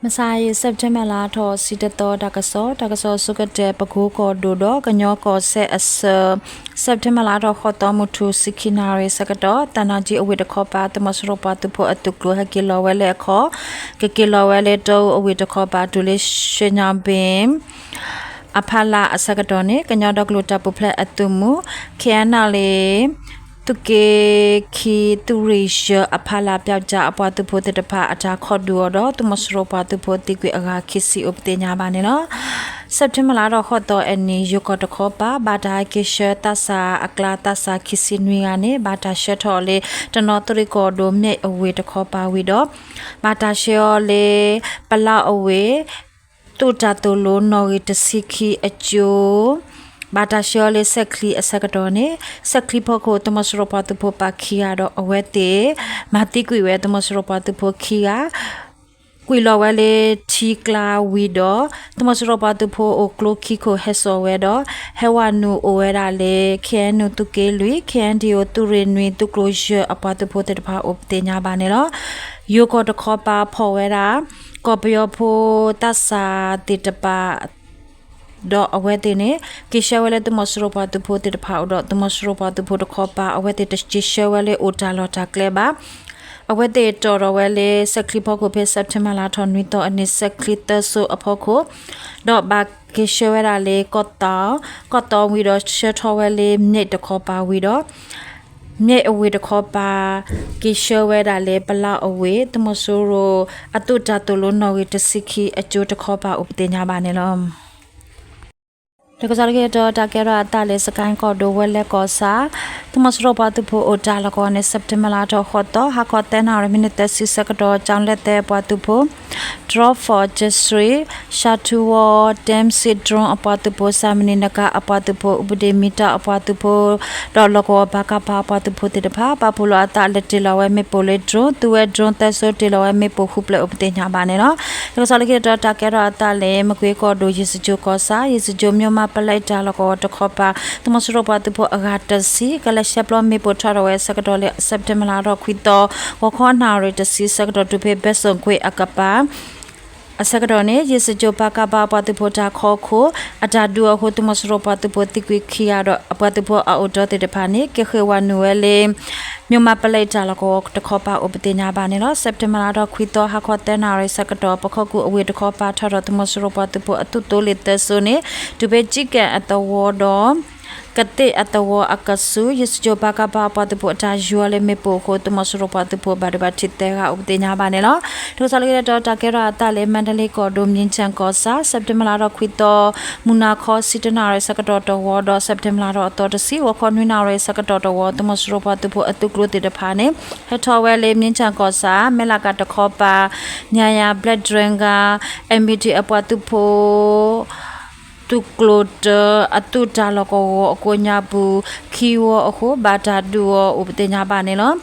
မုၢ်ဆါအံၤ September လါထီၣ်တဆံတသီ တၢ်ကစီၣ်, တၢ်ကစီၣ်ဆိကတၢၢ် ပကိကီၢ်ဒိၣ်ဒီးကညီကီၢ်စဲၣ်အဆၢ, September လါထီၣ်ဃိးသီ မုၢ်ထူၣ်ဆံခံနၣ်ရံၣ်ဆၢကတီၢ် သၢနၣ်ကၠံအဝ့ၢ်တခီပၤ သုးမီၤစိရိၤပှၤသုးဖိအသုးကျိၤဟဲက့ၤလီၤဝဲလၢအခီၣ်, ကက့ၤလီၤဝဲလၢတအူအဝ့ၢ်တခီပၤ တုၤလၢ ရှ့ညါဘ့ၣ် အဖီလာ်အဆၢကတီၢ်န့ၣ် ကညီဒီကလုာ်တၢ်ပူၤဖျဲးအသုးမုၢ် ခ့ၣ်အဲၣ်နၣ်လ့ၣ် သုးက့ခံ သုးရ့ၣ်ယဲၢ်အဖီလာ် ပၠီကၠါအပှၤသုးဖိသ့ၣ်တဖၣ်အတၢ်ခိးဒုးအီၤဒီး သုးမီၤစိရိၤပှၤသုးဖိသံကွံာ်အဂၤခံဆံအိၣ်ပသ့ၣ်ညါဘၣ်န့ၣ်လီၤ. September လါထီၣ်ဃိးသီအနံၤ ယိၤကီၢ်တခီပၤ ဘၣ်တၢ်ဟဲက့ၤဆှၢသးစၢ်အကျါ သးစၢ်ခံဆံနွံဂၤန့ၣ် ဘၣ်တၢ်ဆှၢထီၣ်အီၤလၢ တနီသရံၣ်ကီၢ်ဒိၣ် မ့ၢ်အဝ့ၢ်တခီပၤဝံၤဒီး ဘၣ်တၢ်ဆှၢအီၤလၢ ပလါအဝ့ၢ် သုးတၢ်သိၣ်လိနီၣ်ဂံၢ်တဆံခံအကၠိ ဘၣ်တၢ်ဆှၢအီၤလၢစဲးချံအဆၢကတီၢ်န့ၣ် စဲးချံဖီခိၣ် သုးမီၤစိရိၤပှၤသုးဖိပာ်ခံဂၤဒီးအဝဲသ့ၣ် မၤသံကွံာ်ဝဲသုးမီၤစိရိၤပှၤသုးဖိခံဂၤ ကွံာ်လီၤဝဲလၢထံကျါဝံၤဒီး သုးမီၤစိရိၤပှၤသုးဖိအိၣ်ကျိခံခိၣ်ဟဲစိာ်ဝဲဒီး ဟဲဝဲနုာ်အိၣ်ဝဲဒၣ်လၢ ခ့ၣ်အဲၣ်ယူၣ် သုးက့လွံၢ် ခ့ၣ်အဲၣ်ဒံၣ်အိၣ် သုးရ့ၣ်နွံ သုးကျိၤယဲၢ်အပှၤသုးဖိသ့ၣ်တဖၣ်အိၣ်ပသ့ၣ်ညါဘၣ်န့ၣ်လီၤ. ယိၤကီၢ်တခီပၤဖီၣ်ဝဲဒၣ် ကီၢ်ပယီၤဖိသးစၢ်သ့ၣ်တဖၣ် ဒီးအဝဲသ့ၣ်န့ၣ် က့ၤဆှၢဝဲလၢသုးမီၤစိရိၤပှၤသုးဖိသ့ၣ်တဖၣ်အိၣ်ဒီး သုးမီၤစိရိၤပှၤသုးဖိတခီပၤ အဝဲသ့ၣ်တက့ၤဆှၢဝဲလၢအိၣ်တၢ်လီၢ်တၢ်ကျဲဘၣ်. အဝဲသ့ၣ်တီၣ်ထီၣ်ဝဲလၢ စဲးချံဖီခိၣ်ဖဲ September လါထီၣ်နွံသီအနံၤ စဲးချံသၢစိအဖီခိၣ် ဒီးဘၣ်က့ၤဆှၢဝဲဒၣ်လၢကီၢ်သီ, ကီၢ်သီဝံၤဒီးဆှၢထီၣ်ဝဲလၢ မ့ၢ်တခီပၤဝံၤဒီး မ့ၢ်အဝ့ၢ်တခီပၤ က့ၤဆှၢဝဲဒၣ်လၢပလါအဝ့ၢ် သုးမီၤစိရိၤအသုးတၢ်သိၣ်လိနီၣ်ဂံၢ်တဆံခံအကၠိတခီပၤအိၣ်ပသ့ၣ်ညါဘၣ်န့ၣ်လီၤ. တၢ်ကစီၣ်လၢခံတတီၤ တၢ်ကဲထီၣ်အသးလၢ စကဲၣ်ကီၢ်ဒိၣ် ဝဲလဲၣ်ကီၢ်ဆၣ် သုးမီၤစိရိၤပှၤသုးဖိအိၣ်တၢ်လီၢ်ကဝီၤန့ၣ် September လါထီၣ်ဃိးသီ ဟါခီသၢနၣ်ရံၣ် မံးနံးသၢဆံဆၢကတီၢ် ကၠီၤလဲၣ်သဲပှၤသုးဖိ ဒြီဖီၣ်ကၠစရံး, ရှါထူဝီ, တၢ်စံး drone အပှၤသုးဖိ စၢ်မနံၤနကါအပှၤသုးဖိ အူပဒ့ၣ်မံတၢ်အပှၤသုးဖိ ဒီးလီၢ်ကဝီၤဘၣ်ကးပၤအပှၤသုးဖိသ့ၣ်တဖၣ် ပာ်ဖှိၣ်လီၤအသးလၢတ့ၢ်လီၤဝဲမ့ၣ်ပိၢ်လၢ drone သူဝဲ drone သၢစိ တ့ၢ်လီၤဝဲမ့ၣ်ပိၢ်ဃုဖျၢၣ်အိၣ်ပသ့ၣ်ညါဘၣ်န့ၣ်လီၤ. တၢ်ကစီၣ်လၢခံတတီၤ တၢ်ကဲထီၣ်အသးလၢ မကွ့ကီၢ်ဒိၣ် ယ့ၣ်စကၠိၣ်ကီၢ်ဆၣ် ယ့ၣ်စကၠိၣ်မိၢ်မးပလဲတၢ်လီၢ်ကဝီၤတခီပၤ သုးမီၤစိရိၤပှၤသုးဖိအဂၤတဆံ ကလဲၤဆှဲပျီမ့ၣ်ပိၢ်ထီၣ်ထီၣ်ဝဲအဆၢကတီၢ်လၢ September လါထီၣ်ခွံသီ ဂီၤခီနၣ်ရံၣ်တဆံဆၢကတီၢ် တုၤဖဲဘဲစိၣ်ကွ့ၢ်အကပၤ အဆၢကတီၢ်န့ၣ် ယ့ၣ်စကၠိၣ်ဘၣ်ကးပၤအပှၤသုးဖိတၢ်ဖီခိၣ် အတၢ်ဒုးအဃိ သုးမီၤစိရိၤပှၤသုးဖိသံကွံာ်ခံဂၤဒီး အပှၤသုးဖိအအိၣ်တ့ၢ်သ့ၣ်တဖၣ်န့ၣ် က့ၤဃ့ၢ်ဝဲနုာ်ဝဲလၢ မိၢ်မးပလဲတၢ်လီၢ်ကဝီၤတခီပၤအိၣ်ပသ့ၣ်ညါဘၣ်န့ၣ်လီၤ. September လါထီၣ်ခွံသီ ဟါခီသၢနၣ်ရံၣ်ဆၢကတီၢ် ပခိၣ်ကူၣ်အဝ့ၢ်တခီပၤထီၣ်ထီၣ် သုးမီၤစိရိၤပှၤသုးဖိအသုးသိလ့ၣ်သၢစိန့ၣ် တုၤဖဲကၠံကၣ်အသဝီဒီး ကသ့ၣ်အသဝီအကဆူး ယ့ၣ်စကၠိၣ်ဘၣ်ကးပၤအပှၤသုးဖိအတၢ်ယူၤလၢမ့ၣ်ပိၢ်အဃိ သုးမီၤစိရိၤပှၤသုးဖိဘၣ်ဒိဘၣ်ထံးသၢဂၤအိၣ်ပသ့ၣ်ညါဘၣ်န့ၣ်လီၤ. တၢ်ကစီၣ်လၢခံတတီၤ တၢ်ကဲထီၣ်အသးလၢ မါဒလ့ကီၢ်ဒိၣ် မြင်းခြံကီၢ်ဆၣ် September လါထီၣ်ခွံသီ မုၢ်နၤခီဆံတၢနၣ်ရံၣ်ဆၢကတီၢ်တဝီဒီး September လါထီၣ်အသီတဆံ ဂီၤခီနွံနၣ်ရံၣ်ဆၢကတီၢ်တဝီ သုးမီၤစိရိၤပှၤသုးဖိအသုးကျိၤသ့ၣ်တဖၣ်န့ၣ် ဟဲထီၣ်ဝဲလၢ မြင်းခြံကီၢ်ဆၣ် မဲၢ်လးကးတခီပၤ ညါယၤ Black Dragon MBT အပှၤသုးဖိ သုးကျိၤတၢ အသုးတၢ်လီၢ်ကဝီၤအကိးညါပူၤ ခံဝီအဃိ ဘၣ်တၢ်ဒုးအီၤအိၣ်ပသ့ၣ်ညါဘၣ်န့ၣ်လီၤ.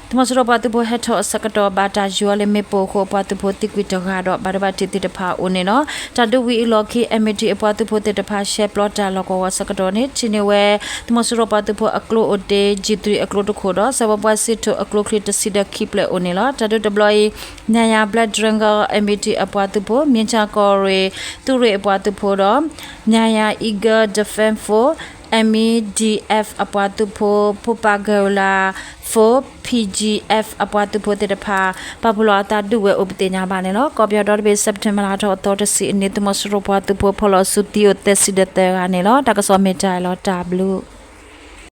သုးမီၤစိရိၤပှၤသုးဖိဟဲထီၣ်အဆၢကတီၢ် ဘၣ်တၢ်ယူၤအီၤလၢမ့ၣ်ပိၢ်အဃိ အပှၤသုးဖိသံကွံာ်တဂၤဒီး ဘၣ်ဒိဘၣ်ထံးသ့ၣ်တဖၣ်အိၣ်န့ၣ်လီၤ. တၢ်ဒုးဝံၤအလီၢ်ခံ MBT အပှၤသုးဖိသ့ၣ်တဖၣ် ဆှဲပျီတၢ်လီၢ်ကဝီၤအဆၢကတီၢ်န့ၣ် ထံၣ်န့ၢ်ဝဲ သုးမီၤစိရိၤပှၤသုးဖိအကျိအိၣ်တ့ၢ် G three အကျိတခိၣ်ဒီး စဲးဖီပှၢ်စံၣ်ထိၣ်အကျိချံတဆံဒီးခံဖျၢၣ်အိၣ်န့ၣ်လီၤ. တၢ်ဒုးတဘျီအံၤ ညါယၤ Black Dragon MBT အပှၤသုးဖိ မြင်းခြံကီၢ်ရ့ၣ် သုးရ့ၣ်အပှၤသုးဖိဒီး ညါယၤ Eagle Defense Force MEDF အပှၤသုးဖိ Phoenix Guerrilla Force PGF အပှၤသုးဖိသ့ၣ်တဖၣ် ပာ်ဖှိၣ်လီၤအသးဒုးဝဲအိၣ်ပသ့ၣ်ညါဘၣ်န့ၣ်လီၤ. ကီၢ်ပယီၤဒီတဘ့ၣ် September လါထီၣ်အသီတဆံအနံၤ သုးမီၤစိရိၤပှၤသုးဖိဖီၣ်လီၤစုသံအိၣ်သၢဆံဒီးသၢဂၤန့ၣ်လီၤ. တၢ်ကစီၣ်မ့ၢ်တၢ်အံၤလီၤ တၢ်ဘျုး